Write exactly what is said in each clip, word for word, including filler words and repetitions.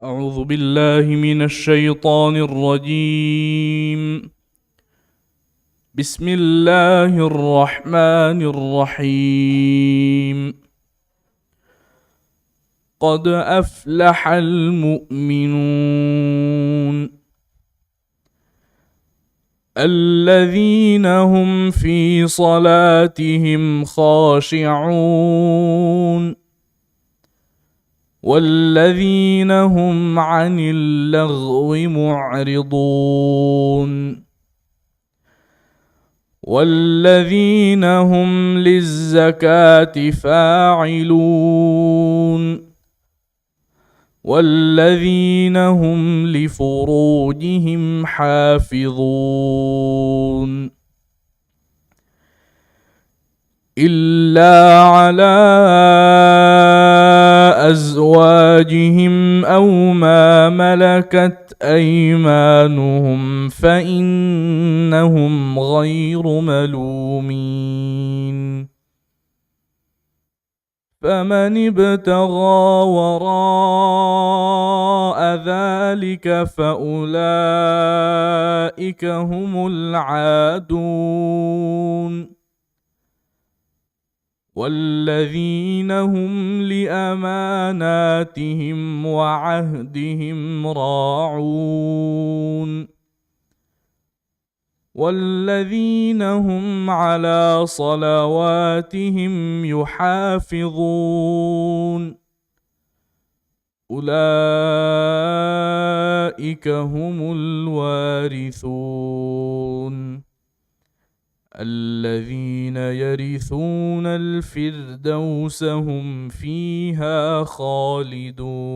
أعوذ بالله من الشيطان الرجيم. بسم الله الرحمن الرحيم. قد أفلح المؤمنون. الذين هم في صلاتهم خاشعون. والذين هم عن اللغو معرضون. والذين هم للزكاة فاعلون. والذين هم لفروجهم حافظون. إلا على أزواجهم أو ما ملكت أيمانهم فإنهم غير ملومين. فمن ابتغى وراء ذلك فأولئك هم العادون. والذين هم لأماناتهم وعهدهم راعون. والذين هم على صلواتهم يحافظون. أولئك هم الوارثون. الذين يرثون الفردوس هم فيها خالدون.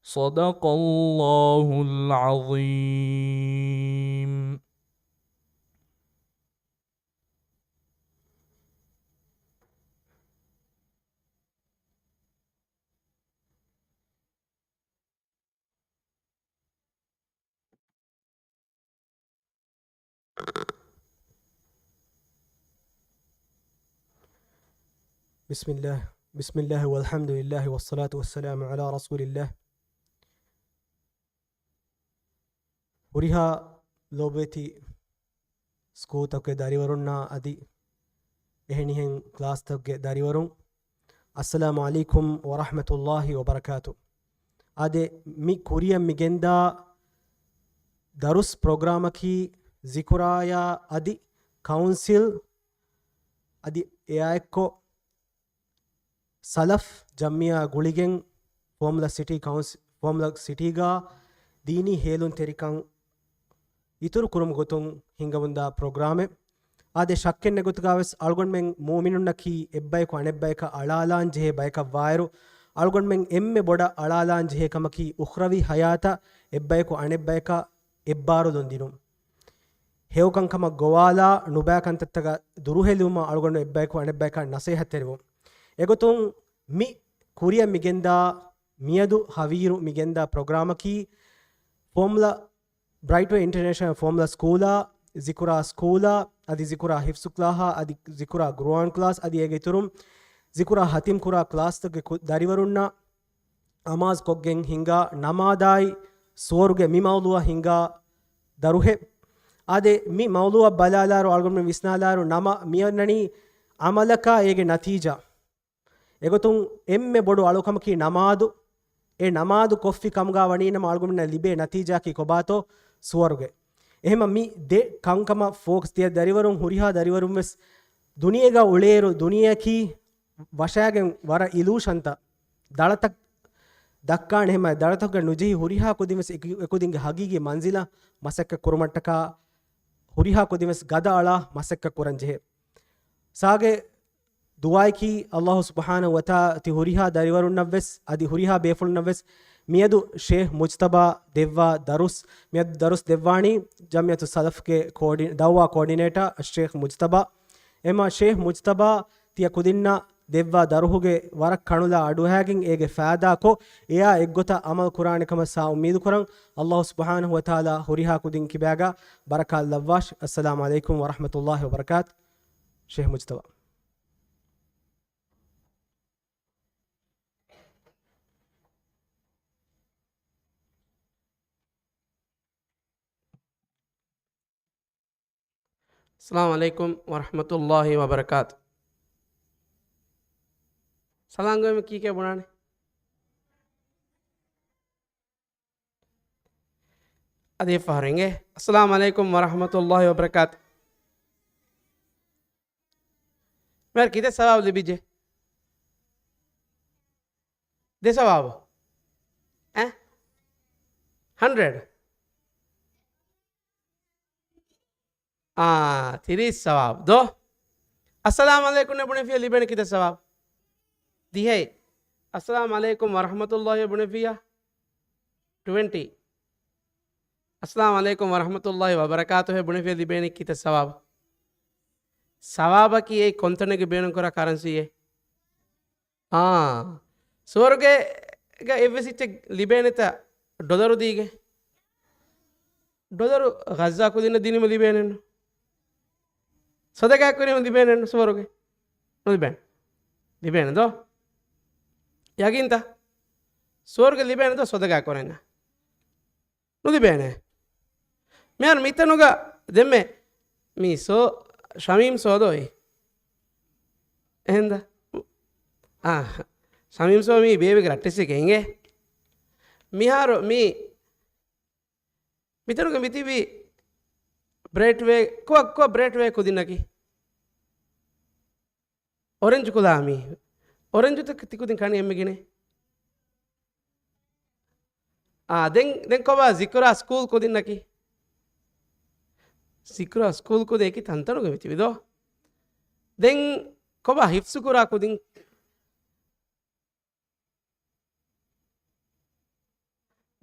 صدق الله العظيم. بسم الله، بسم الله والحمد لله والصلاة والسلام على رسول الله. ހުރިހާ ލޯބިވެތި ސްކޫލްތަކުގެ ދަރިވަރުންނާ އަދި އެހެނިހެން ކްލާސްތަކުގެ ދަރިވަރުން، އައްސަލާމު ޢަލައިކުމް ވަރަޙްމަތުﷲި ވަބަރަކާތު. އާދެ، މި ކުރިއަށް މި ގެންދާ ދަރުސް ޕްރޮގްރާމަކީ ޒިކުރާޔާ އަދި ކައުންސިލް އަދި އެއާއެއްކޮށް ސަލަފް ޖަމްޢިއްޔާ ގުޅިގެން ފޯމުލަ ސިޓީ ކައުންސި-، ފޯމުލަ ސިޓީގަ ދީނީ ހޭލުންތެރިކަން އިތުރު ކުރުމުގެ ގޮތުން ހިންގަމުންދާ ޕްރޮގްރާމެއް. އާދެ، ޝައްކެއް ނެގޮތުގަވެސް އަޅުގަނޑުމެން މުއުމިނުންނަކީ އެއްބަޔަކު އަނެއްބަޔަކަށް އަޅާލާން ޖެހޭ ބަޔަކަށްވާއިރު، އަޅުގަނޑުމެން އެންމެ ބޮޑަށް އަޅާލާން ޖެހޭ ކަމަކީ އުޚްރަވީ ޙަޔާތަށް އެއްބަޔަކު އަނެއްބަޔަކަށް އެއްބާރުލުން ދިނުން. ހެޔޮކަންކަމަށް ގޮވާލާ، ނުބައި ކަންތައްތަކަށް ދުރުހެލިވުމަށް އަޅުގަނޑު އެއްބަޔަކު އަނެއްބަޔަކަށް ނަސޭހަތްތެރިވުން. އެގޮތުން މި ކުރިއަށް މިގެންދާ، މިއަދު ހަވީރު މިގެންދާ ޕްރޮގްރާމަކީ ފޯމުލަ ބްރައިޓްވޭ އިންޓަރނޭޝަނަލް ފޯމުލަ ސްކޫލާ، ޒިކުރާ ސްކޫލާ، އަދި ޒިކުރާ ހިފްޒު ކްލާހާ، އަދި ޒިކުރާ ގުރުއާން ކްލާސް، އަދި އޭގެ އިތުރުން ޒިކުރާ ހަތިމް ކުރާ ކްލާސްތަކުގެ ކު-، ދަރިވަރުންނަށް އަމާޒު ކޮށްގެން ހިންގާ ނަމާދާއި ސުވަރުގެ މި މައުޟޫއަށް ހިންގާ ދަރުހެއް. އާދެ، މި މައުޟޫއަށް ބަލާލާއިރު، އަޅުގަނޑުމެން ވިސްނާލާއިރު، ނަމަ މިއަންނަނީ ޢަމަލަކާ އޭގެ ނަތީޖާ. އެގޮތުން އެންމެ ބޮޑު އަޅުކަމަކީ ނަމާދު. އެ ނަމާދު ކޮށްފި ކަމުގާ ވަނީނަމަ އަޅުގަނޑުމެންނަށް ލިބޭ ނަތީޖާއަކީ ކޮބާތޯ؟ ސުވަރުގެ. އެހެމަ މި ދެ ކަންކަމަށް ފޯކަސް ދިޔަ ދަރިވަރުން، ހުރިހާ ދަރިވަރުން ވެސް ދުނިޔޭގަ އުޅޭއިރު، ދުނިޔެއަކީ ވަށާގެން ވަރަށް އިލޫޝަންތައް، ދަޅަތައް ދައްކާނެ. އެހެމަ ދަޅަތަކުގަ ނުޖެހި ހުރިހާ ކުދިން ވެސް އެކު-، އެކުދިންގެ ހަގީގީ މަންޒިލަށް މަސައްކަތް ކުރުމަށްޓަކާ ހުރިހާ ކުދިން ވެސް ގަދައަޅާ މަސައްކަތް ކުރަން ޖެހޭ. ސާގެ ދުޢާއަކީ އައްލާހު ސުބްޙާނަހު ވަތަޢާލާ ތި ހުރިހާ ދަރިވަރުންނަށްވެސް އަދި ހުރިހާ ބޭފުޅުންނަށްވެސް. މިއަދު ޝޭޚް މުޖްތަބާ ދެއްވާ ދަރުސް، މިއަދު ދަރުސް ދެއްވާނީ ޖަމްޢިއްޔަތު ސަލަފްގެ ކޯޑި-، ދަޢުވާ ކޯޑިނޭޓާ ޝޭޚް މުޖްތަބާ. އެމާ ޝޭޚް މުޖްތަބާ ތިޔަ ކުދިންނަށް ދެއްވާ ދަރުހުގެ ވަރަށް ކަނުލާ އަޑުއަހައިގެން އޭގެ ފައިދާކޮށް، އެއާ އެއްގޮތަށް ޢަމަލު ކުރާނެ ކަމަށް ސާ އުއްމީދު ކުރަން. އައްލާހު ސުބްޙާނަހު ވަތަޢާލާ ހުރިހާ ކުދިން ކިބާގަ ބަރަކާތް ލައްވާށި. އައްސަލާމު ޢަލައިކުމް ވަރަޙްމަތުﷲި ވަބަރަކާތު. ޝޭޚް މުޖްތަބާ. އައްސަލާމު ޢަލައިކުމް ވަރަޙްމަތުﷲި ވަބަރަކާތު. ސަލާން ގޮވީމަ ކީކޭ ބުނާނެ؟ އަދި އެއްފަހަރު އިނގޭ. އައްސަލާމު ޢަލައިކުމް ވަރަޙްމަތުﷲި ވަބަރަކާތު. މިހާރު ކިތައް ސަވާބު ލިބިއްޖެ؟ ދެ ސަވާބު. އެ؟ ހަންޑްރެޑް. އާ، ތިރީސް ސަވާބު ދޯ؟ އައްސަލާމު ޢަލައިކުމް އެ ބުނެފިޔާ ލިބޭނެ ކިތައް ސަވާބު؟ ދިހައެއް. އައްސަލާމު ޢަލައިކުމް ވަރަޙްމަތުﷲި އެ ބުނެފިޔާ ޓްވެންޓީ. އައްސަލާމު ޢަލައިކުމް ވަރަޙްމަތުﷲި ވަބަރަކާތުހު އެ ބުނެފިޔާ ލިބޭނެ ކިތައް ސަވާބު؟ ސަވާބަކީ އެއީ ކޮންތަނެއްގެ ބޭނުންކުރާ ކަރަންސީއެއް؟ އާ، ސުވަރުގޭގަ އެއްވެސް އެއްޗެއް ލިބޭނެތަ ޑޮލަރު ދީގެން؟ ޑޮލަރު ޣައްޒާ ކުދިންނަށް ދިނީމަ ލިބޭނެއްނު؟ ޞަދަޤާ ކުރީމަ ލިބޭނެއްނު ސުވަރުގެ؟ ނުލިބޭނެ. ލިބޭނެ ދޯ؟ ޔަގީންތަ؟ ސުވަރުގެ ލިބޭނެ ދޯ ޞަދަޤާ ކުރަންޏާ؟ ނުލިބޭނެ. މިހާރު މިތަނުގަ ދެންމެ މީ ސޯ، ޝަމީމް ސޯދޯއި. އެހެންދަ؟ އާ، ޝަމީމް ސޯ މީ ބޭބެގެ ރައްޓެއްސެކޭ އިނގޭ. މިހާރު މީ މިތަނުގަ މިތިބީ ބްރޭޓްވޭ، ކުއަ، ކުއަ ބްރޭޓްވޭ ކުދިންނަކީ؟ އޮރެންޖު ކުލާ މީ. އޮރެންޖުތައް ތިކުދިން ކަނީ އެންމެ ގިނަ. އާ، ދެން، ދެން ކޮބާ ޒިކުރާ ސްކޫލް ކުދިންނަކީ؟ ޒިކުރާ ސްކޫލް ކުދިން އެކި ތަންތަނުގަ މިތިބި ދޯ؟ ދެން ކޮބާ ހިފްޒު ކުރާ ކުދިން؟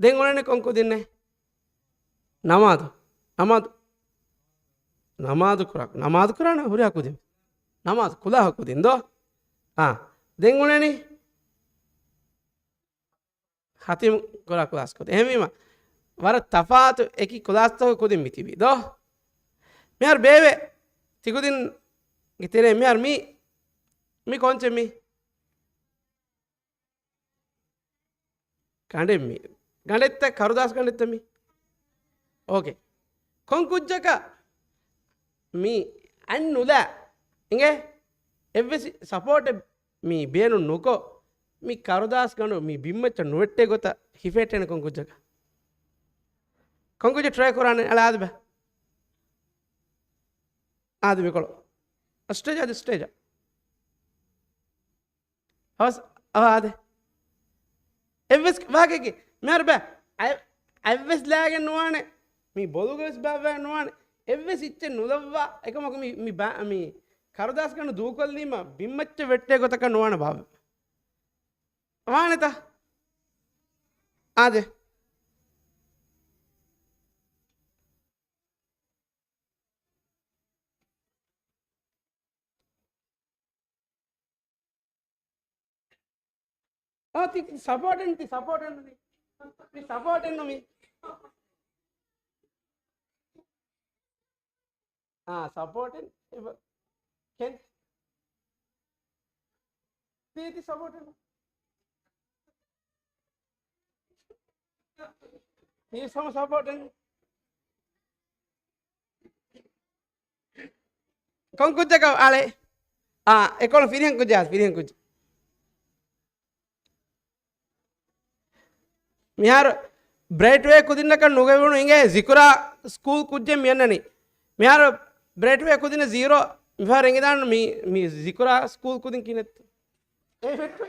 ދެން އުޅެނީ ކޮން ކުދިންނޭ؟ ނަމާދު. ނަމާދު. ނަމާދު ކުރާ، ނަމާދު ކުރާނެ ހުރިހާ ކުދިން. ނަމާދު ކުލާހު ކުދިން ދޯ؟ އާ. ދެން އުޅެނީ ހަތިމް ކުރާ ކުލާސް ކުދިން. އެހެންވީމަ، ވަރަށް ތަފާތު އެކި ކުލާސްތަކުގެ ކުދިން މިތިބީ ދޯ؟ މިހާރު ބޭބެ ތިކުދިންގެ ތެރޭ މިހާރު މީ، މި ކޮންޗެއް މީ؟ ގަނޑެއް މީ. ގަނޑެއްތަ ކަރުދާސް ގަނޑެއްތަ މީ؟ އޯކޭ. ކޮން ކުއްޖަކަށް މީ އަތް ނުލާ އިނގޭ؟ އެއްވެސް ސަޕޯޓެއް މީ ބޭނުން ނުކޮށް، މި ކަރުދާސް ގަނޑު މި ބިންމައްޗަށް ނުވެއްޓޭ ގޮތަށް ހިފޭޓޭނެ ކޮން ކުއްޖަކަށް؟ ކޮން ކުއްޖެއް ޓްރައި ކުރާނެ؟ އަޅާ އާދެ ބަ. އާދެ މިކޮޅު. ސްޓޭޖް އާދެ، ސްޓޭޖް. ހަވަސް އަވާ އާދެ. އެއްވެސް ވާހަކައެކޭ. މިހާރު ބަ. އަތް، އަތްވެސް ލާގެން ނުވާނެ. މީ ބޮލުގަވެސް ބާއްވާ ނުވާނެ. އެއްވެސް އެއްޗެއް ނުލައްވާ. އެކަމަކު މި، މި ބާ، މި ކަރުދާސް ގަނޑު ދޫކޮށްލީމަ ބިންމައްޗަށް ވެއްޓޭ ގޮތަކަށް ނުވާނެ ބާއްވާ. ވާނެތަ؟ އާދެ. އާ، ތި ސަޕޯޓެއް، ތި ސަޕޯޓެއް ނު މި. ތި ސަޕޯޓެއް ނު މި. އާ، ސަޕޯޓެއް. ކެން. ތި، ތި ސަޕޯޓެއް ނު. ތި ސަމ ސަޕޯޓެއް ނު. ކޮން ކުއްޖަކަށް އާޅެ؟ އާ، އެކޮޅު ފިރިހެން ކުއްޖާ، ފިރިހެން ކުއްޖެއް. މިހާރު ބްރައިޓްވޭ ކުދިންނަކަށް ނުގެވުނު އިނގޭ ޒިކުރާ ސްކޫލް ކުއްޖެއް މިއަންނަނީ. މިހާރު ބްރައިޓްވޭ ކުދިންނަށް ޒީރޯ. މިފަހަރު އެނގިދާނު މި، މި ޒިކުރާ ސްކޫލް ކުދިން ކިހިނެއްތަ؟ އޭ ބެއްޓު.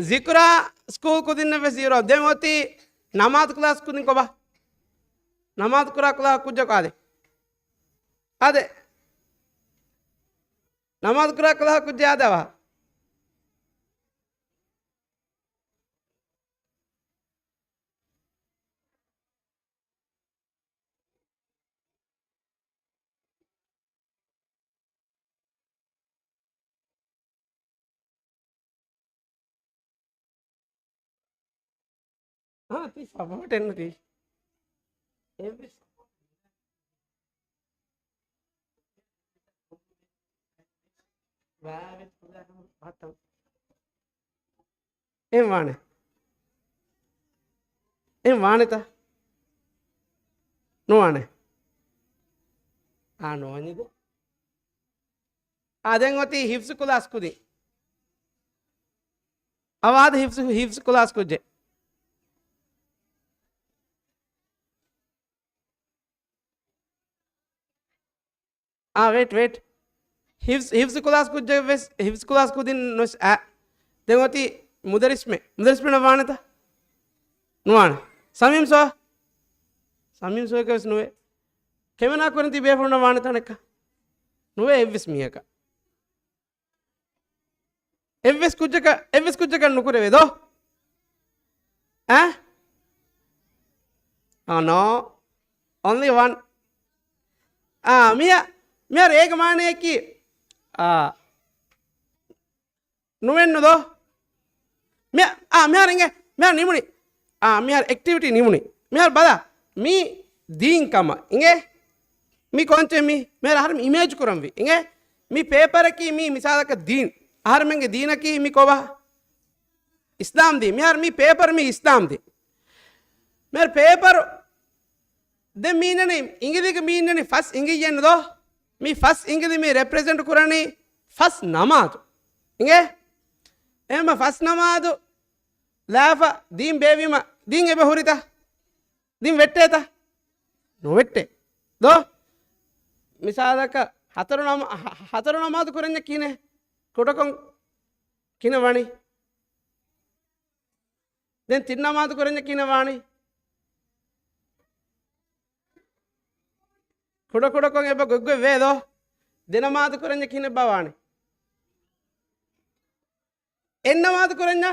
ޒިކުރާ ސްކޫލް ކުދިންނަށް ވެސް ޒީރޯ. ދެން އޮތީ ނަމާދު ކްލާސް ކުދިން ކޮބާ؟ ނަމާދު ކުރާ ކްލާސް ކުއްޖަކު އާދެ. އާދެ. ނަމާދު ކުރާ ކްލާސް ކުއްޖެއް އާދެ އަވަހަށް. އާ، ތި ސަޕޯޓެއް ނުތީ. އެވެސް. ވާވެސް ކުލާހަމަ ބަހައްޓަން. އެހެން ވާނެ. އެހެން ވާނެތަ؟ ނުވާނެ. އާ، ނުވަނީދޯ. އާ، ދެން އޮތީ ހިފްޒު ކުލާސް ކުދިން. އަވާދަ ހިފްޒު، ހިފްޒު ކުލާސް ކުއްޖެއް. އާ، ވެއިޓް، ވެއިޓް. ހިފްޒް، ހިފްޒް ކުލާސް ކުއްޖެއް ވެސް، ހިފްޒް ކުލާސް ކުދިން ނޮސް އާ. ދެން އޮތީ މުދައްރިސްމެ، މުދައްރިސްމެ ނަ ވާނެތަ؟ ނުވާނެ. ސަމީމް ސޯ؟ ސަމީމް ސޯއެކަ ވެސް ނުވޭ. ކެމެނާ ކުރިން ތި ބޭފުޅުންނަށް ވާނެ ތަނެއްކަ؟ ނުވޭ އެއްވެސް މީހަކަށް. އެއްވެސް ކުއްޖަކަށް، އެއްވެސް ކުއްޖަކަށް ނުކުރެވޭ ދޯ؟ އަ؟ އާ، ނޯ. އޮންލީ ވަން. އާ، މިޔަ، މިޔަ ރޭގަ މާނަޔަކީ، އާ، ނުވެންނު ދޯ؟ މި، އާ، މިހާރު އިނގޭ، މިހާރު ނިމުނީ. އާ، މިހާރު އެކްޓިވިޓީ ނިމުނީ. މިހާރު ބަލާ، މީ ދީން ކަމަށް އިނގޭ. މި ކޮންޗެއް މީ؟ މިހާރު އަހަރުމެން އިމޭޖް ކުރަންވީ އިނގޭ. މި ޕޭޕަރަކީ މީ މިސާލަކަށް ދީން. އަހަރުމެންގެ ދީނަކީ މި ކޮބާ؟ އިސްލާމް ދީން. މިހާރު މި ޕޭޕަރު މީ އިސްލާމް ދީން. މިހާރު ޕޭޕަރު ދެން މީނަނީ، އިނގިލިގެ މީނަނީ ފަސް އިނގިއްޔެއްނު ދޯ؟ މި ފަސް އިނގިލި މި ރެޕްރެޒެންޓް ކުރަނީ ފަސް ނަމާދު. އިނގޭ؟ އެހެންމަ ފަސް ނަމާދު ލާފަ ދީން ބޭއްވީމަ ދީން އެބަ ހުރިތަ؟ ދީން ވެއްޓޭތަ؟ ނުވެއްޓޭ. ދޯ؟ މިސާލަކަށް ހަތަރު ނަމާ-، ހަ-، ހަ-، ހަތަރު ނަމާދު ކުރަންޏާ ކިހިނެއް؟ ކުޑަކޮށް ކިހިނެއް ވަނީ؟ ދެން ތިން ނަމާދު ކުރަންޏާ ކިހިނެއް ވާނީ؟ ކުޑަކުޑަކޮށް އެބަ ގޮތްގޮތް ވޭ ދޯ؟ ދެ ނަމާދު ކުރަންޏާ ކިހިނެއްބާ ވާނީ؟ އެއް ނަމާދު ކުރަންޏާ؟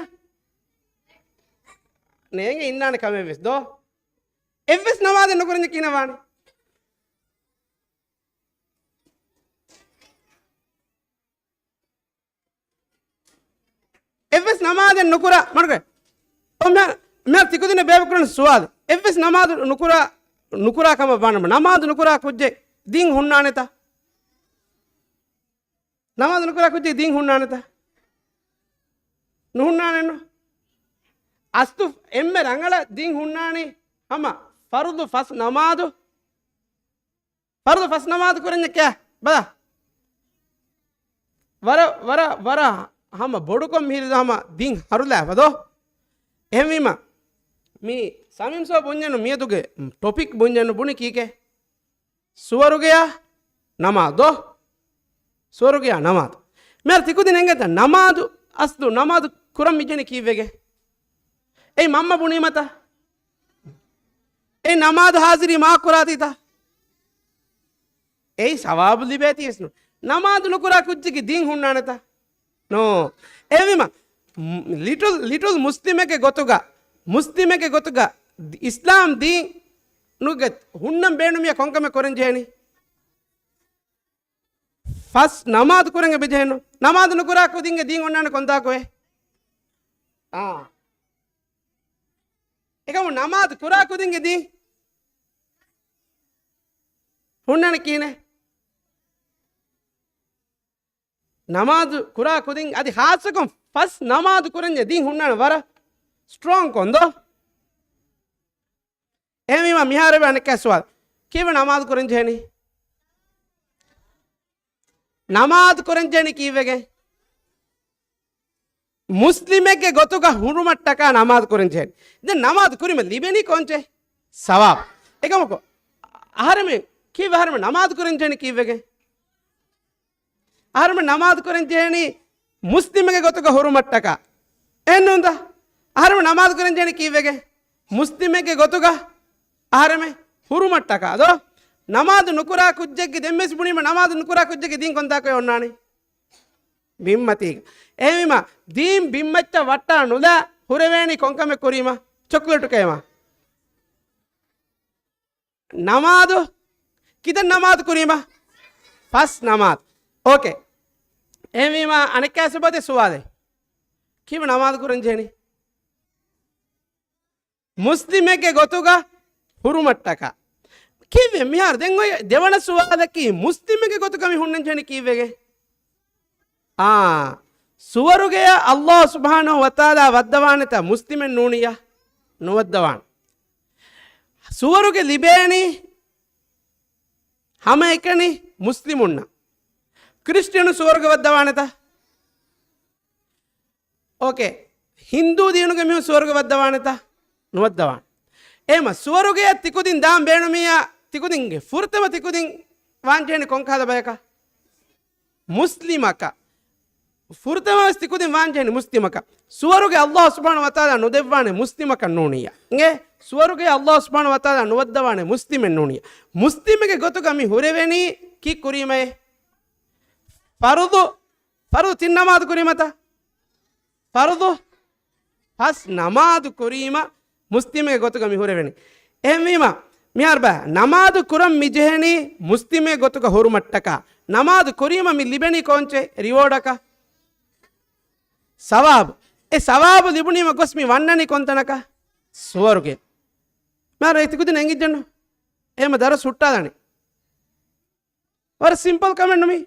ނޭނގެ އިންނާނެ ކަމެއް ވެސް ދޯ؟ އެއްވެސް ނަމާދެއް ނުކުރަންޏާ ކިހިނެއް ވާނީ؟ އެއްވެސް ނަމާދެއް ނުކުރާ، މަޑުކުރޭ. އޮ، މި، މި ތިކުދިންނަށް ބޭބެ ކުރަން ސުވާލު. އެއްވެސް ނަމާދު ނުކުރާ، ނުކުރާ ކަމަށް ވާނަމަ، ނަމާދު ނުކުރާ ކުއްޖެއް ދީން ހުންނާނެތަ؟ ނަމާދު ނުކުރާ ކުއްޖެއް ދީން ހުންނާނެތަ؟ ނުހުންނާނެއްނު. އަސްލު އެންމެ ރަނގަޅަށް ދީން ހުންނާނީ ހަމަ ފަރުޟު ފަސް ނަމާދު، ފަރުޟު ފަސް ނަމާދު ކުރަންޏެކޭ. ބަލަ. ވަރަށް، ވަރަށް، ވަރަށް ހަމަ ބޮޑުކޮށް މިހިރި ހަމަ ދީން ހަރުލާފަ ދޯ؟ އެހެންވީމަ، މި ސަމީމް ސޯ ބުންޏެއްނު މިއަދުގެ ޓޮޕިކް ބުންޏެއްނު ބުނި ކީކޭ؟ ސުވަރުގެޔާ ނަމާދު ދޯ؟ ސުވަރުގެޔާ ނަމާދު. މިހާރު ތިކުދިން އެނގޭތަ ނަމާދު، އަސްލު ނަމާދު ކުރަން މިޖެހެނީ ކީއްވެގެ؟ އެއީ މަންމަ ބުނީމަތަ؟ އެ ނަމާދު ހާޒިރީ މާ ކުރާތީތަ؟ އެއީ ސަވާބު ލިބޭތީ ވެސްނު. ނަމާދު ނުކުރާ ކުއްޖެއްގެ ދީން ހުންނާނެތަ؟ ނޯ. އެހެންވީމަ، މް، ލިޓުލް، ލިޓުލް މުސްލިމެއްގެ ގޮތުގަ، މުސްލިމެއްގެ ގޮތުގަ އިސްލާމް ދީނުގެ ހުންނަން ބޭނުމިޔާ ކޮންކަމެއް ކުރަން ޖެހެނީ؟ ފަސް ނަމާދު ކުރަން އެބަ ޖެހެނު. ނަމާދު ނުކުރާ ކުދިންގެ ދީން އޮންނާނެ ކޮންތާކުއެއް؟ އާ. އެކަމު ނަމާދު ކުރާ ކުދިންގެ ދީން ހުންނާނެ ކިހިނެއް؟ ނަމާދު ކުރާ ކުދިން އަދި ހާއްސަކޮށް ފަސް ނަމާދު ކުރަންޏެ ދީން ހުންނާނެ ވަރަށް ސްޓްރޯން ކޮން ދޯ؟ އެހެންވީމަ މިހާރު އެބަ އަނެއްކާ ސުވާލު. ކީއްވެ ނަމާދު ކުރަން ޖެހެނީ؟ ނަމާދު ކުރަން ޖެހެނީ ކީއްވެގެން؟ މުސްލިމެއްގެ ގޮތުގަ ހުރުމަށްޓަކާ ނަމާދު ކުރަން ޖެހެނީ. ދެން ނަމާދު ކުރީމަ ލިބެނީ ކޮންޗެއް؟ ސަވާބު. އެކަމަކު، އަހަރެމެން ކީއްވެ އަހަރެމެން ނަމާދު ކުރަން ޖެހެނީ ކީއްވެގެން؟ އަހަރެމެން ނަމާދު ކުރަން ޖެހެނީ މުސްލިމެއްގެ ގޮތުގަ ހުރުމަށްޓަކާ. އެހެންނޫންތަ؟ އަހަރެމެން ނަމާދު ކުރަން ޖެހެނީ ކީއްވެގެން؟ މުސްލިމެއްގެ ގޮތުގަ އަހަރެމެން ހުރުމަށްޓަކާ ދޯ؟ ނަމާދު ނުކުރާ ކުއްޖެއްގެ ދެންވެސް ބުނީމަ ނަމާދު ނުކުރާ ކުއްޖެއްގެ ދީން ކޮންތާކު އޮންނާނީ؟ ބިންމަތީގަ. އެހެންވީމަ، ދީން ބިންމައްޗަށް ވައްޓާ ނުލާ ހުރެވޭނީ ކޮންކަމެއް ކުރީމަ؟ ޗޮކްލެޓު ކައިމަ. ނަމާދު، ކިތައް ނަމާދު ކުރީމަ؟ ފަސް ނަމާދު. އޯކޭ. އެހެންވީމަ، އަނެއްކާ ސުބަދެ ސުވާލެއް. ކީއްވެ ނަމާދު ކުރަން ޖެހެނީ؟ މުސްލިމެއްގެ ގޮތުގަ ހުރުމަށްޓަކާ. ކީއްވެ މިހާރު ދެން އޮތް ދެވަނަ ސުވާލަކީ، މުސްލިމެއްގެ ގޮތުގަ މި ހުންނަން ޖެހެނީ ކީއްވެގެ؟ އާ، ސުވަރުގެއަށް ﷲ ސުބްޙާނަހޫ ވަތަޢާލާ ވައްދަވާނެތަ މުސްލިމެއް ނޫނިއްޔާ؟ ނުވައްދަވާނެ. ސުވަރުގެ ލިބޭނީ ހަމައެކަނި މުސްލިމުންނަށް. ކްރިސްޓިއަނު ސުވަރުގެ ވައްދަވާނެތަ؟ އޯކޭ. ހިންދޫ ދީނުގެ މީހުން ސުވަރުގެ ވައްދަވާނެތަ؟ ނުވައްދަވާނެ. އެހެމަ ސުވަރުގެއަށް ތިކުދިން ދާން ބޭނުމިއްޔާ، ތިކުދިންގެ ފުރަތަމަ ތިކުދިން ވާންޖެހެނީ ކޮންކަހަލަ ބަޔަކަށް؟ މުސްލިމަކަށް. ފުރަތަމަވެސް ތިކުދިން ވާންޖެހެނީ މުސްލިމަކަށް. ސުވަރުގެ ﷲ ސުބްޙާނަހޫ ވަތަޢާލާ ނުދެއްވާނެ މުސްލިމަކަށް ނޫނިއްޔާ. އިނގޭ؟ ސުވަރުގެ ﷲ ސުބްޙާނަހޫ ވަތަޢާލާ ނުވައްދަވާނެ މުސްލިމެއް ނޫނިއްޔާ. މުސްލިމެއްގެ ގޮތުގަ މި ހުރެވެނީ ކީއް ކުރީމައޭ؟ ފަރުޟު، ފަރުޟު ތިން ނަމާދު ކުރީމަތަ؟ ފަރުޟު ފަސް ނަމާދު ކުރީމަ މުސްލިމެއް ގޮތުގަ މި ހުރެވެނީ. އެހެންވީމަ، މިހާރު ބަ، ނަމާދު ކުރަން މި ޖެހެނީ މުސްލިމެއް ގޮތުގަ ހުރުމަށްޓަކާ. ނަމާދު ކުރީމަ މި ލިބެނީ ކޯންޗެއް ރިވޯޑަކަށް؟ ސަވާބު. އެ ސަވާބު ލިބުނީމަ ގޮސް މި ވަންނަނީ ކޮންތަނަކަށް؟ ސުވަރުގެ. މިހާރު އެ ތިކުދިން އެނގިއްޖެންނު؟ އެހެމަ ދަރުސް ހުއްޓާލާނީ. ވަރަށް ސިމްޕަލް ކަމެއް ނުމީ.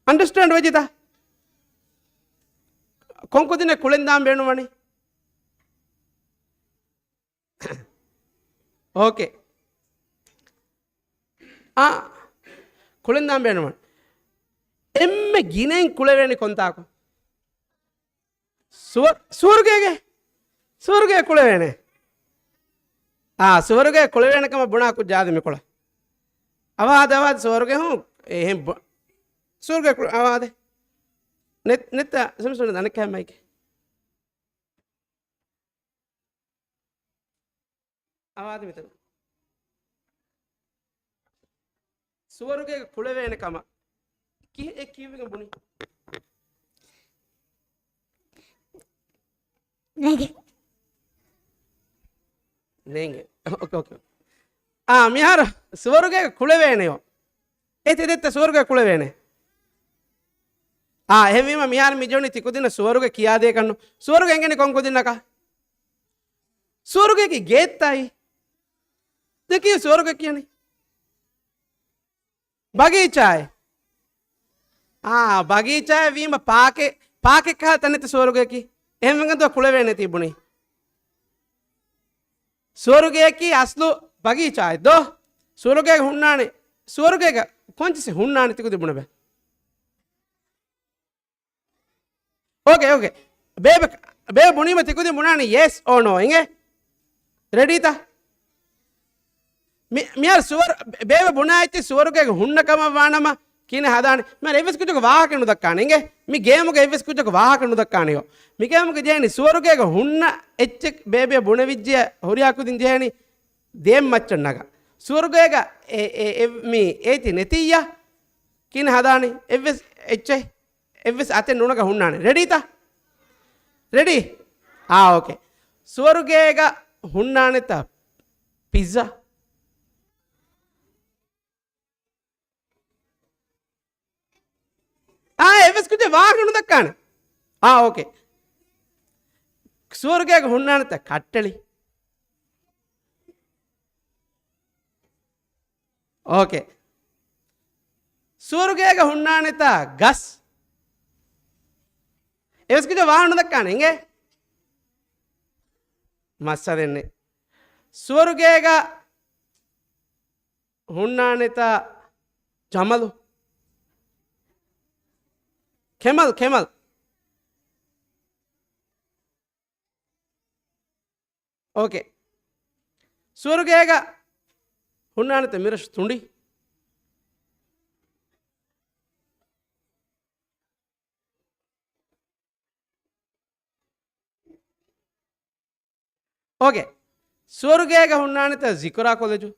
އަންޑަސްޓޭންޑް ވެއްޖެތަ؟ ކޮންކުދިންނެއް ކުޅެން ދާން ބޭނުންވަނީ؟ އޯކޭ. އާ، ކުޅެން ދާން ބޭނުންވަނީ. އެންމެ ގިނައިން ކުޅެވޭނީ ކޮންތާކު؟ ސުވަ-، ސުވަރުގޭގެ، ސުވަރުގޭ ކުޅެވޭނެ. އާ، ސުވަރުގޭ ކުޅެވޭނެ ކަމަށް ބުނާ ކުއްޖާ އަދި މިކޮޅަށް. އަވާދެ، އަވާދެ ސުވަރުގޭ ހުން، އެހެން ބު-، ސުވަރުގޭ ކުޅެ-، އަވާދެ. ނެތް-، ނެތްތަ، ސުން ސުން ދަނެއްކަ މައިކެ. އަވާދެ މިތަނަށް. ސުވަރުގޭގަ ކުޅެވޭނެ ކަމަށް ކި-، އެ ކީއްވެގެން ބުނީ؟ ނޭނގެ. ނޭނގެ. އޯކޭ، އޯކޭ. އާ، މިހާރު ސުވަރުގޭގަ ކުޅެވޭނެޔޯ. އެ ތެދެއްތަ ސުވަރުގޭ ކުޅެވޭނެ. އާ، އެހެންވީމަ މިހާރު މި ޖެހުނީ ތިކުދިންނަށް ސުވަރުގޭ ކިޔާދޭކަށްނު. ސުވަރުގޭ އެނގެނީ ކޮން ކުދިންނަކަށް؟ ސުވަރުގޭގެ ގޭތައް. ދެކި ސުވަރުގޭ ކިޔަނީ. ބަގީޗާއެއް. އާ، ބަގީޗާއެއް ވީމަ ޕާކެއް، ޕާކެއް ކަހަލަ ތަނެއްތަ ސުވަރުގޭކީ؟ އެހެންވެގެން ދޯ ކުޅެވޭނެ ތިބުނީ. ސުވަރުގޭއަކީ އަސްލު ބަގީޗާއެއް ދޯ؟ ސުވަރުގޭގަ ހުންނާނެ، ސުވަރުގޭގަ ކޮންޗިސް ހުންނާނެ ތިކުދިން ބުނެބަ. އޯކޭ، އޯކޭ. ބޭބެ، ބޭބެ ބުނީމަ ތިކުދިން ބުނާނެ ޔެސް އޯ ނޯ އިނގޭ؟ ރެޑީތަ؟ މި-، މިހާރު ސުވަރު-، ބޭބެ ބުނާ އެއްޗެއް ސުވަރުގޭގަ ހުންނަ ކަމަށް ވާނަމަ ކިހިނެއް ހަދާނެ؟ މިހާރު އެއްވެސް ކުއްޖަކު ވާހަކަ ނުދައްކާނެ އިނގޭ؟ މި ގޭމުގަ އެއްވެސް ކުއްޖަކު ވާހަކަ ނުދައްކާނެޔޯ. މި ގޭމުގަ ޖެހެނީ ސުވަރުގޭގަ ހުންނަ އެއްޗެއް ބޭބެ ބުނެވިއްޖެ ހުރިހާ ކުދިން ޖެހެނީ ދޭން މައްޗަށް ނަގާ. ސުވަރުގޭގަ އެ-، އެ-، އެ-، މި އޭތި ނެތިއްޔާ ކިހިނެއް ހަދާނީ؟ އެއްވެސް އެއްޗެއް، އެއްވެސް އަތެއް ނުނަގާ ހުންނާނެ. ރެޑީތަ؟ ރެޑީ؟ އާ، އޯކޭ. ސުވަރުގޭގަ ހުންނާނެތަ ޕިއްޒާ؟ އާ، އެއްވެސް ކުއްޖެއް ވާހަކަ ނުދައްކާނެ. އާ، އޯކޭ. ސުވަރުގޭގަ ހުންނާނެތަ ކައްޓެޅި؟ އޯކޭ. ސުވަރުގޭގަ ހުންނާނެތާ ގަސް؟ އެވެސް ކުއްޖެއް ވާހަކަ ނުދައްކާނެ އިނގޭ؟ މައްސަލައެއް ނެތް. ސުވަރުގޭގަ ހުންނާނެތާ ޖަމަލު؟ ކެމަލް، ކެމަލް. އޯކޭ. ސުވަރުގޭގަ ހުންނާނެތަ މިރަށު ތުނޑި؟ އޯކޭ. ސުވަރުގޭގަ ހުންނާނެތަ ޒިކުރާ ކޮލެޖު؟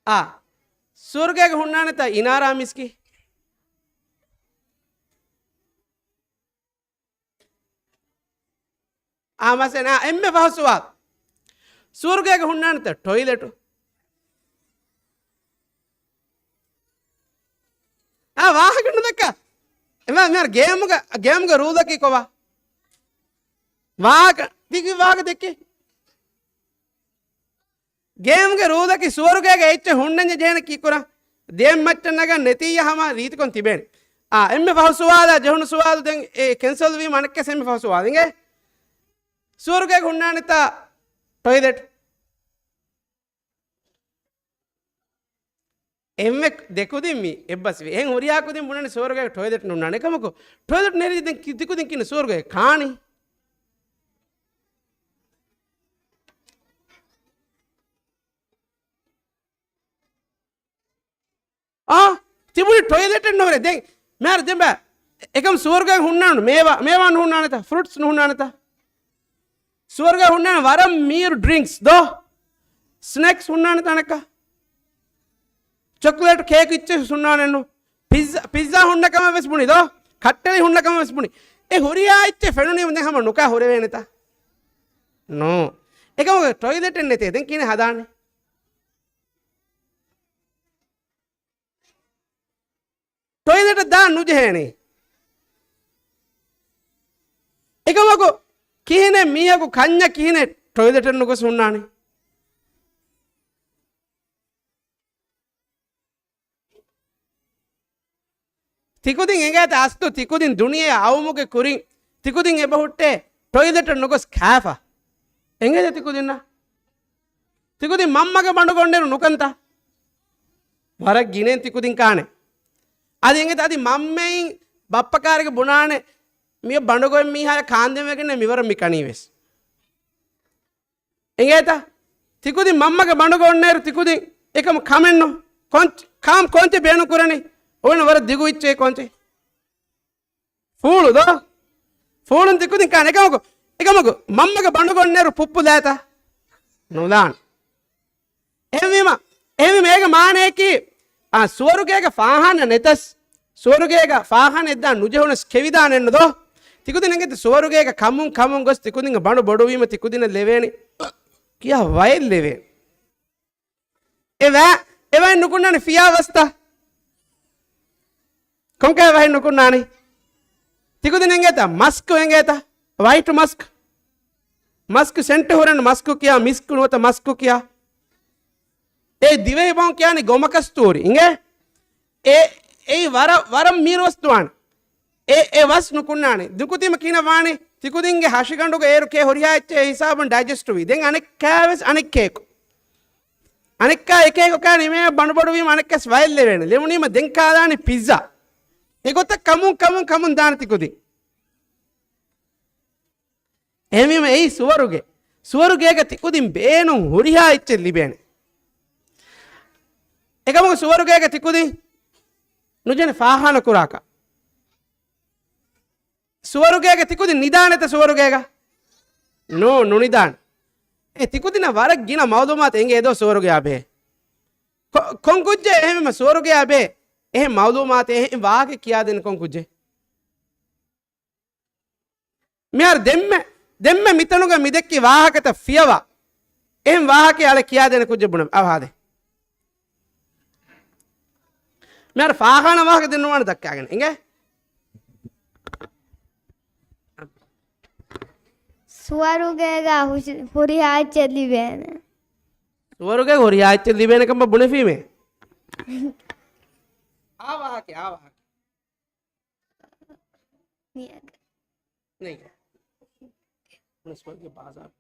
އާ، ސުވަރުގޭގަ ހުންނާނެތަ އިނާރާ މިސްކިތް؟ އާ، މަސަން، އާ، އެންމެ ފަހު ސުވާލު. ސުވަރުގޭގަ ހުންނާނެތަ ޓޮއިލެޓު؟ އާ، ވާހަކަ ނުދައްކާ. އެމާ، މިހާރު ގޭމުގަ، ގޭމުގަ ރޫލަކީ ކޮބާ؟ ވާހަކަ، ތި ކި ވާހަކަ ދެއްކޭ؟ ގޭމްގެ ރޫލަކީ ސުވަރުގޭގަ އެއްޗެއް ހުންނަންޏާ ޖެހޭނެ ކީއްކުރަން؟ ދެ މައްޗަށް ނަގަން ނެތިއްޔާ ހަމަ ރީތިކޮން ތިބޭނެ. އާ، އެންމެ ފަހު ސުވާލާ ޖެހުނު ސުވާލު ދެން އެ ކެންސަލް ވީމަ އަނެއްކާސް އެންމެ ފަހު ސުވާލު އިނގޭ. ސުވަރުގޭގަ ހުންނާނެތާ ޓޮއިލެޓް؟ އެންމެ ދެކުދިން މި އެއްބަސްވި. އެހެން ހުރިހާ ކުދިން ބުނަނީ ސުވަރުގޭގަ ޓޮއިލެޓް ނުންނާނެ. އެކަމަކު ޓޮއިލެޓް ނެރި ދެން ކި-، ތިކުދިން ކިން ސުވަރުގޭ ކާނީ. އާ، ތިބުނީ ޓޮއިލެޓެއް ނުހުރޭ. ދެން މާރ ދެން ބަ-، އެކަމް ސުވަރުގޭ ހުންނާނު މޭވާ، މޭވާ ނުހުންނާނެތަ؟ ފްރޫޓްސް ނުހުންނާނެތަ؟ ސުވަރުގޭ ހުންނާނެ ވަރަށް މީރު ޑްރިންކްސް ދޯ؟ ސްނެކްސް ހުންނާނެތަ އަނެއްކާ؟ ޗޮކްލޭޓް ކޭކް އިއްޗެއް ހުންނާނެއްނު. ޕިއްޒާ، ޕިއްޒާ ހުންނަ ކަމަށް ވެސް ބުނި ދޯ؟ ކައްޓެލި ހުންނަ ކަމަށް ވެސް ބުނި. އެ ހުރިހާ އެއްޗެއް ފެނުނީމަ ދެން ހަމަ ނުކާ ހުރެވޭނެތަ؟ ނޯ. އެކަމަކު ޓޮއިލެޓެއް ނެތޭ. ދެން ކިހިނެއް ހަދާނެ؟ ޓޮއިލެޓަށް ދާން ނުޖެހޭނެ. އެކަމަކު ކިހިނެއް މީހަކު ކަންޏަށް ކިހިނެއް ޓޮއިލެޓަށް ނުގޮސް ހުންނާނެ؟ ތިކުދިން އެނގޭތަ އަސްލު ތިކުދިން ދުނިޔެއަށް އައުމުގެ ކުރިން ތިކުދިން އެބަހުއްޓޭ ޓޮއިލެޓަށް ނުގޮސް ކާފަ؟ އެނގޭތަ ތިކުދިންނަށް؟ ތިކުދިން މަންމަގެ ބަނޑުގަ އޮންނައިރު ނުކަންތަ؟ ވަރަށް ގިނައިން ތިކުދިން ކާނެ. އަދި އެނގޭތަ އަދި މަންމައިން ބައްޕަ ކާރިގަ ބުނާނެ މިއޮ ބަނޑުގައި މީހާޔަ ކާންދެން ވެގެންނެއް މިވަރަށް މި ކަނީ ވެސް. އެނގޭތަ؟ ތިކުދިން މަންމަގެ ބަނޑުގަ އޮންނައިރު ތިކުދިން އެކަމު ކަމެއްނު. ކޮން-، ކާމް ކޮންޗެއް ބޭނުން ކުރަނީ؟ އޮވެން ވަރަށް ދިގު އިއްޗެއް ކޮންޗެއް. ފޫޅު ދޯ؟ ފޫޅުން ތިކުދިން ކާން އެކަމަކު، އެކަމަކު މަންމަގެ ބަނޑުގަ އޮންނައިރު ޕުއްޕު ލާތަ؟ ނުލާން. އެހެންވީމަ، އެހެންވީމަ އޭގެ މާނަޔަކީ، އާ، ސުވަރުގޭގަ ފާހާނަ ނެތަސް، ސުވަރުގޭގަ ފާހާނަ އެއްދާން ނުޖެހުނަސް ކެވިދާނެއްނު ދޯ؟ ތިކުދިން އެނގޭތަ ސުވަރުގޭގަ ކަމުން ކަމުން ގޮސް ތިކުދިންގެ ބަނޑު ބޮޑުވީމަ ތިކުދިންނަށް ލެވޭނެ ކިޔާ ވައެއް ލެވޭނެ. އެ ވަ-، އެ ވައެއް ނުކުންނާނެ ފިޔާވަސްތަ؟ ކޮންކަހަލަ ވަހެއް ނުކުންނާނީ؟ ތިކުދިން އެނގޭތަ؟ މަސްކު އެނގޭތަ؟ ވައިޓް މަސްކު. މަސްކު ސެންޓް ހުރެން މަސްކު ކިޔާ، މިސްކު ނުވަތަ މަސްކު ކިޔާ. އެ ދިވެހި ބަހުން ކިޔާނީ ގޮމަކަސްތޫރި. އިނގޭ؟ އެ، އެއީ ވަރަށް، ވަރަށް މީރު ވަސްތުވާނެ. އެ، އެ ވަސް ނުކުންނާނެ. ދުކުތީމަ ކިހިނެއް ވާނީ؟ ތިކުދިންގެ ހަށިގަނޑުގަ އޭރު ކޭ ހުރިހާ އެއްޗެއް ހިސާބުން ޑައިޖެސްޓް ވީ. ދެން އަނެއްކާވެސް އަނެއްކޭކު. އަނެއްކާ އެކޭ ކޮކާ ނިމޭ ބަނޑުބޮޑުވީމަ އަނެއްކަސް ވައެއް ލެވޭނެ. ލެވުނީމަ ދެން ކާލާނީ ޕިއްޒާ. އެގޮތަށް ކަމުން ކަމުން ކަމުން ދާނެ ތިކުދިން. އެހެންވީމަ އެއީ ސުވަރުގެ. ސުވަރުގޭގަ ތިކުދިން ބޭނުން ހުރިހާ އެއްޗެއް ލިބޭނެ. އެކަމަކު ސުވަރުގޭގަ ތިކުދިން ނުޖެހޭނެ ފާހާނަ ކުރާކަށް. ސުވަރުގޭގަ ތިކުދިން ނިދާނެތަ ސުވަރުގޭގަ؟ ނޫ، ނުނިދާނެ. އެ ތިކުދިންނަށް ވަރަށް ގިނަ މައުލޫމާތު އެނގޭ ދޯ ސުވަރުގެއާ ބެހޭ. ކޮ-، ކޮން ކުއްޖެއް އެހެންވީމަ ސުވަރުގެއާ ބެހޭ އެހެން މައުލޫމާތެއް އެހެން ވާހަކަ ކިޔާދޭނެ ކޮން ކުއްޖެއް؟ މިހާރު ދެންމެ، ދެންމެ މިތަނުގަ މިދެއްކި ވާހަކަތައް ފިޔަވާ. އެހެން ވާހަކައެއް އަޅެ ކިޔާދޭނެ ކުއްޖެއް ބުނަމި އަވަހާދޭ. މިހާރު ފާޚާނާ ވާހަކަ ދެން ނުވާނެ ދައްކާގެން އިނގޭ. ސުވަރުގޭގަ ހުށި-، ހުރިހާ އެއްޗެއް ލިބޭނެ. ސުވަރުގޭ ހުރިހާ އެއްޗެއް ލިބޭނެ ކަމަށް ބުނެފީމޭ. އާ ވާހަކަ، އާ ވާހަކަ. ނޭގެ. ނޭގެ. މުނިސިޕަލްގެ ބާޒާރު.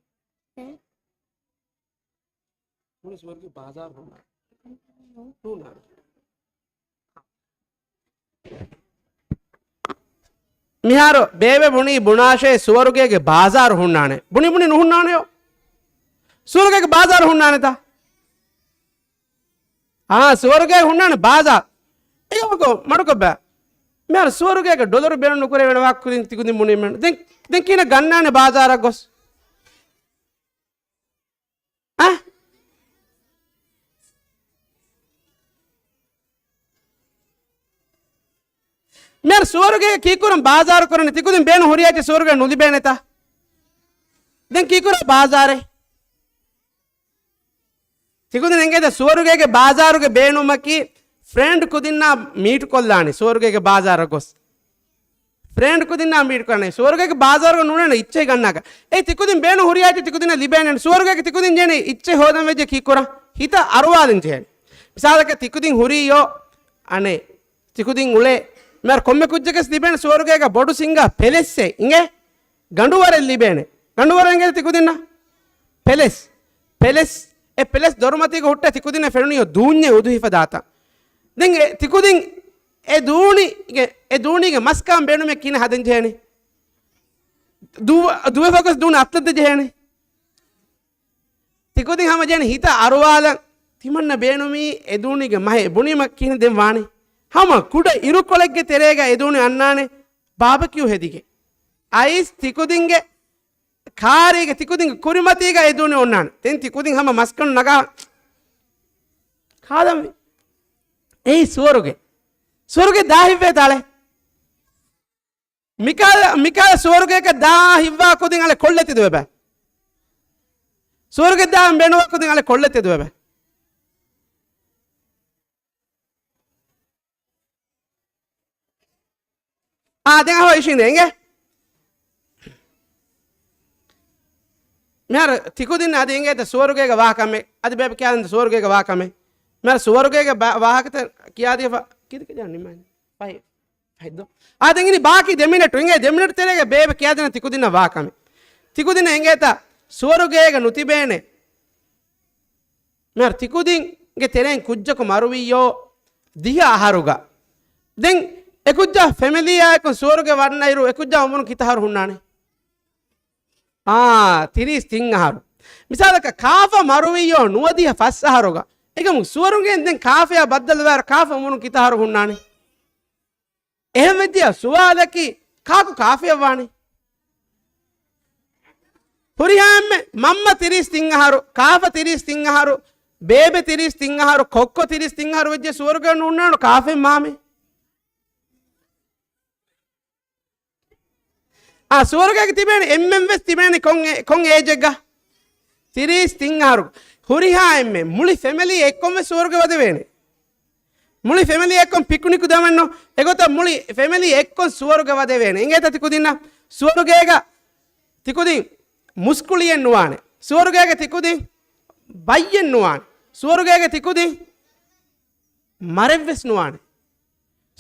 އެ؟ މުނިސިޕަލްގެ ބާޒާރު ހުންނާނެ. ހުންނާނެ. މިހާރު ބޭބެ ބުނީ ބުނާށޭ ސުވަރުގޭގެ ބާޒާރު ހުންނާނެ. ބުނި ބުނި ނުހުންނާނެޔޯ. ސުވަރުގޭގެ ބާޒާރު ހުންނާނެތަ؟ އާ، ސުވަރުގޭ ހުންނާނެ ބާޒާރު. އެކަމަކު މަޑުކޮށްބަ. މިހާރު ސުވަރުގޭގެ ޑޮލަރު ބޭނުން ނުކުރެވޭނެ ވާހަކަ ކުދިން ތިކުދިން ބުނީމެއްނު. ދެން، ދެން ކިހިނެއް ގަންނާނެ ބާޒާރަށް ގޮސް؟ އަ؟ މިހާރު ސުވަރުގޭ ކީއްކުރަން ބާޒާރު ކުރަނީ؟ ތިކުދިން ބޭނުން ހުރިހާ އެއްޗެއް ސުވަރުގޭ ނުލިބޭނެތަ؟ ދެން ކީއްކުރާ ބާޒާރެއް؟ ތިކުދިން އެނގޭތަ ސުވަރުގޭގެ ބާޒާރުގެ ބޭނުމަކީ ފްރެންޑް ކުދިންނާ މީޓް ކޮށްލާނީ ސުވަރުގޭގެ ބާޒާރަށް ގޮސް. ފްރެންޑް ކުދިންނާ މީޓް ކުރާނެ. ސުވަރުގޭގެ ބާޒާރުގަ ނޫނޭ އިއްޗެހި ގަންނާކަށް. އެ ތިކުދިން ބޭނު ހުރިހާ އެއްޗެއް ތިކުދިންނަށް ލިބޭނެ. ސުވަރުގޭގެ ތިކުދިން ޖެހޭނެ އިއްޗެއް ހޯދަން ވެއްޖެ ކީއްކުރަން؟ ހިތަށް އަރުވާލަން ޖެހޭނެ. މިސާލަކަށް ތިކުދިން ހުރީ ޔޯ އަނެއް. ތިކުދިން އުޅޭ. މިހާރު ކޮންމެ ކުއްޖަކަސް ލިބޭނެ ސުވަރުގޭގަ ބޮޑު ސިންގާ ޕެލެސްއެއް އިނގޭ. ގަނޑުވަރެއް ލިބޭނެ. ގަނޑުވަރު އެނގޭ ތިކުދިންނަށް؟ ޕެލެސް. ޕެލެސް. އެ ޕެލެސް ދޮރުމަތީގަ ހުއްޓާ ތިކުދިންނަށް ފެނުނީ ދޫންޏެއް އުދުހިފަ ދާތަން. ދެން އެ ތިކުދިން އެ ދޫނި، އެ ދޫނީގެ މަސްކާން ބޭނުމެއް ކިހިނެއް ހަދަން ޖެހޭނެ؟ ދުވަ-، ދުވެފަކަސް ދޫނި އަތްލައްދަ ޖެހޭނެ. ތިކުދިން ހަމަ ޖެހޭނެ ހިތަށް އަރުވާލަން. ތިމަންނަ ބޭނުމީ އެ ދޫނީގެ މަހެއް ބުނީމަ ކިހިނެއް ދެން ވާނީ؟ ހަމަ ކުޑަ އިރުކޮޅެއްގެ ތެރޭގަ އެ ދޫނި އަންނާނެ ބާބެކިއު ހެދިގެން. އައިސް ތިކުދިންގެ ކާރީގެ ތިކުދިންގެ ކުރިމަތީގަ އެ ދޫނި އޮންނާނެ. ދެން ތިކުދިން ހަމަ މަސްކަނު ނަގާ ކާލަންވީ. އެއީ ސުވަރުގެ. ސުވަރުގެ ދާހިއްވޭ ތާޅެ. މިކާލަ، މިކާލަ ސުވަރުގޭގަ ދާ ހިއްވާ ކުދިން އަޅެ ކޮށްލެތި ދުވެބަ. ސުވަރުގެ ދާ ބެނުވާ ކުދިން އަޅެ ކޮށްލެތި ދުވެބަ. އާ، ދެން އަހޯ އިށީނދެ އިނގޭ. މިހާރު ތިކުދިން އަދި އިނގޭތަ ސުވަރުގޭގަ ވާކަމެއް. އަދި ބޭބެ ކިޔާދިން ސުވަރުގޭގަ ވާކަމެއް. މިހާރު ސުވަރުގޭގެ ބާ-، ވާހަކަތައް ކިޔާދިޔަފަ ކީދެކެ ޖާ ނިމާނެ. ފަހެ. ފަހެއްދޯ. އާ، ދެން އިނީ ބާކީ ދެ މިނެޓު. އިނގޭ ދެ މިނެޓު ތެރޭގަ ބޭބެ ކިޔާދިނަ ތިކުދިންނަށް ވާކަމެއް. ތިކުދިން އިނގޭތަ ސުވަރުގޭގަ ނުތިބޭނެ. މިހާރު ތިކުދިންގެ ތެރެއިން ކުއްޖަކު މަރުވިއްޔޯ ދިހަ އަހަރުގަ. ދެން އެކުއްޖާ ފެމިލީއާއެކު ސުވަރުގެ ވަންނައިރު އެކުއްޖާ އުމުރުން ކިތަ އަހަރު ހުންނާނެ؟ އާ، ތިރީސް ތިން އަހަރު. މިސާލަކަށް ކާފަ މަރުވިއްޔޯ ނުވަދިހަ ފަސް އަހަރުގަ. އެކަމު ސުވަރުގެން ދެން ކާފަޔާ ބައްދަލުވާއިރު ކާފަ އުމުރުން ކިތަ އަހަރު ހުންނާނެ؟ އެހެން ވެއްޖިޔާ ސުވާލަކީ ކާކު ކާފަޔަށް ވާނީ؟ ހުރިހާ އެންމެ މަންމަ ތިރީސް ތިން އަހަރު، ކާފަ ތިރީސް ތިން އަހަރު، ބޭބެ ތިރީސް ތިން އަހަރު، ކޮއްކޮ ތިރީސް ތިން އަހަރު ވެއްޖެ ސުވަރުގެ ނޫންނާނު ކާފައިން މާމެ. އާ، ސުވަރުގޭގަ ތިބޭނެ އެންމެން ވެސް ތިބޭނެ ކޮން އޭ-، ކޮން އޭޖެއްގަ؟ ތިރީސް ތިން އަހަރު. ހުރިހާ އެންމެ މުޅި ފެމިލީ އެއްކޮން ވެސް ސުވަރުގެ ވަދެވޭނެ. މުޅި ފެމިލީ އެއްކޮން ޕިކުނިކު ދަމަންނު. އެގޮތަށް މުޅި ފެމިލީ އެއްކޮން ސުވަރުގެ ވަދެވޭނެ. އިނގޭތަ ތިކުދިންނަށް؟ ސުވަރުގޭގަ ތިކުދިން މުސްކުޅިއެއް ނުވާނެ. ސުވަރުގޭގަ ތިކުދިން ބައްޔެއް ނުވާނެ. ސުވަރުގޭގަ ތިކުދިން މަރެއްވެސް ނުވާނެ.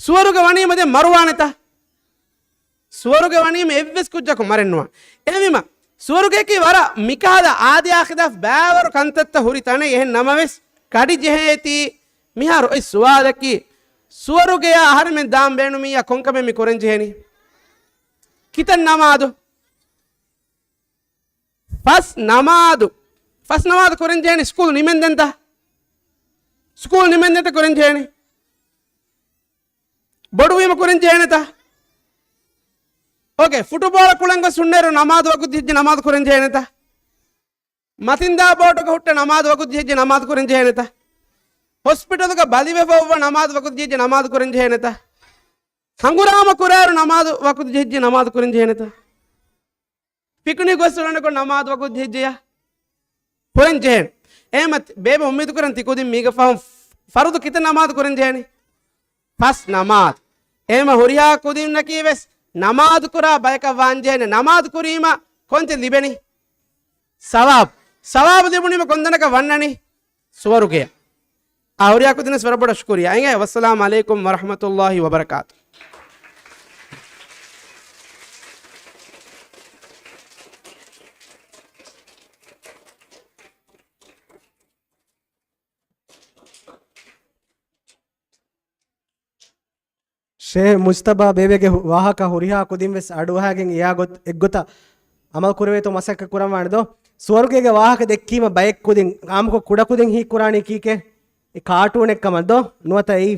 ސުވަރުގެ ވަނީމަ ދެން މަރުވާނެތަ؟ ސުވަރުގެ ވަނީމަ އެއްވެސް ކުއްޖަކު މަރެއް ނުވާނެ. އެހެންވީމަ، ސުވަރުގެއަކީ ވަރަށް މިކަހަލަ އާދި އާޚިރަތް ބައިވަރު ކަންތައްތައް ހުރި ތަނެއް އެހެން ނަމަވެސް، ކަޑި ޖެހޭތީ. މިހާރު އޮތް ސުވާލަކީ، ސުވަރުގެޔާ އަހަރެމެން ދާން ބޭނުމިއްޔާ ކޮންކަމެއް މި ކުރަން ޖެހެނީ؟ ކިތައް ނަމާދު؟ ފަސް ނަމާދު. ފަސް ނަމާދު ކުރަން ޖެހެނީ ސްކޫލް ނިމެންދެންތަ؟ ސްކޫލް ނިމެންދެންތަ ކުރަން ޖެހެނީ؟ ބޮޑުވީމަ ކުރަން ޖެހޭނެތަ؟ އޯކޭ، ފުޓުބޯޅަ ކުޅަން ގޮސް ހުންނައިރު ނަމާދު ވަގުތު ޖެހިއްޖެ ނަމާދު ކުރަން ޖެހޭނެތަ؟ މަތިންދާ ބޯޓުގަ ހުއްޓަ ނަމާދު ވަގުތު ޖެހިއްޖެ ނަމާދު ކުރަން ޖެހޭނެތަ؟ ހޮސްޕިޓަލުގަ ބަލިވެފަ އޮއްވަ ނަމާދު ވަގުތު ޖެހިއްޖެ ނަމާދު ކުރަން ޖެހޭނެތަ؟ ހަނގުރާމަ ކުރާއިރު ނަމާދު ވަގުތު ޖެހިއްޖެ ނަމާދު ކުރަން ޖެހޭނެތަ؟ ޕިކުނިކް ގޮސް އުޅެނިކޮށް ނަމާދު ވަގުތު ޖެހިއްޖެޔާ؟ ކުރަން ޖެހޭނެ. އެހެމަ ބޭބެ އުއްމީދު ކުރަން ތި ކުދިން މީގެ ފަހުން ފަރުދު ކިތައް ނަމާދު ކުރަން ޖެހޭނެ؟ ފަސް ނަމާދު. އެހެމަ ހުރިހާ ކުދިންނަކީ ވެސް ނަމާދު ކުރާ ބަޔަކަށް ވާން ޖެހޭނެ. ނަމާދު ކުރީމަ ކޮންތެއް ލިބެނީ؟ ސަވާބު. ސަވާބު ލިބުނީމަ ކޮންތަނަކަށް ވަންނަނީ؟ ސުވަރުގެޔަށް. އާ، ހުރިހާ ކުދިންނަށް ވަރަށް ބޮޑަށް ޝުކުރިއްޔާ. އިނގޭ، ވައްސަލާމް އަލައިކުމް ވަރަޙްމަތުﷲި ވަބަރަކާތު. ޝޭހް މުޖްތަބާ ބޭބެގެ ހު-، ވާހަކަ ހުރިހާ ކުދިން ވެސް އަޑުއަހާގެން އެއާ ގޮތް-، އެއްގޮތަށް އަމަލު ކުރެވޭތޯ މަސައްކަތް ކުރަންވާނެ ދޯ؟ ސުވަރުގޭގެ ވާހަކަ ދެއްކީމަ ބައެއް ކުދިން އާއްމުކޮށް ކުޑަ ކުދިން ހީކުރާނީ ކީކޭ؟ އެ ކާޓޫނެއް ކަމަށް ދޯ؟ ނުވަތަ އެއީ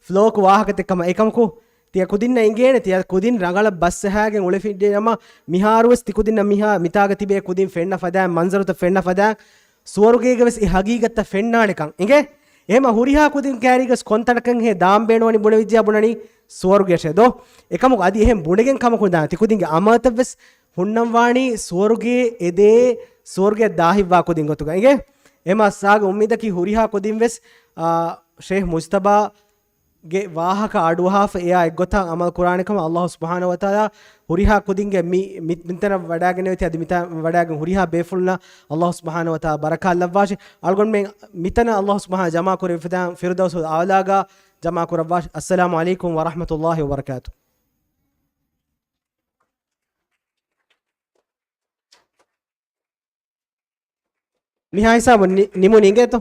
ފްލޯކު ވާހަކަތެއް ކަމަށް. އެކަމަކު ތިޔަ ކުދިންނަށް އިނގޭނެ ތިޔަ ކުދިން ރަނގަޅަށް ބަސްއަހާގެން އުޅެފިއްޖެ ނަމަ، މިހާރުވެސް ތި ކުދިންނަށް މިހާ މިތާގަ ތިބޭ ކުދިން ފެންނަ ފަދައިން، މަންޒަރުތައް ފެންނަ ފަދައިން، ސުވަރުގޭގަ ވެސް އެ ހަގީގަތްތައް ފެންނާނެކަން އިނގޭ. އެހެމަ ހުރިހާ ކުދިން ކައިރީގަސް ކޮންތަނަކަށްހޭ ދާން ބޭނުވަނީ ބުނެވިއްޖެޔާ ބުނަނީ ސުވަރުގެއަށޭ ދޯ؟ އެކަމަކު އަދި އެހެން ބުނެގެން ކަމަކު ދާން ތި ކުދިންގެ އަމަލުތައް ވެސް ހުންނަންވާނީ ސުވަރުގޭ އެދޭ ސުވަރުގެއަށް ދާހިއްވާ ކުދިން ގޮތުގަ އިނގޭ. އެހެމަ ސާގެ އުއްމީދަކީ ހުރިހާ ކުދިން ވެސް، އާ، ޝޭހް މުޖްތަބާ ގެ ވާހަކަ އަޑުއަހާފަ އެއާ އެއްގޮތަށް ޢަމަލު ކުރާނެ ކަމަށް ﷲ ސުބްޙާނަހޫ ވަތަޢާލާ ހުރިހާ ކުދިންގެ މި، މި، މިތަނަށް ވަޑާގެންނެވިތީ އަދި މިތަނަށް ވަޑާގެން ހުރިހާ ބޭފުޅުންނަށް ﷲ ސުބްޙާނަހޫ ވަތަޢާލާ ބަރަކާތް ލައްވާށި. އަޅުގަނޑުމެން މިތަނަށް ﷲ ސުބްޙާނަހޫ ޖަމާ ކުރެވިފަދަ ފިރުދައުސުލް އަޢުލާގަ ޖަމާ ކުރައްވާށި. އައްސަލާމު ޢަލައިކުމް ވަރަޙްމަތުﷲ ވަބަރަކާތުހު. މިހާ ހިސާބުން ނި-، ނިމުނީ އިނގޭތޯ؟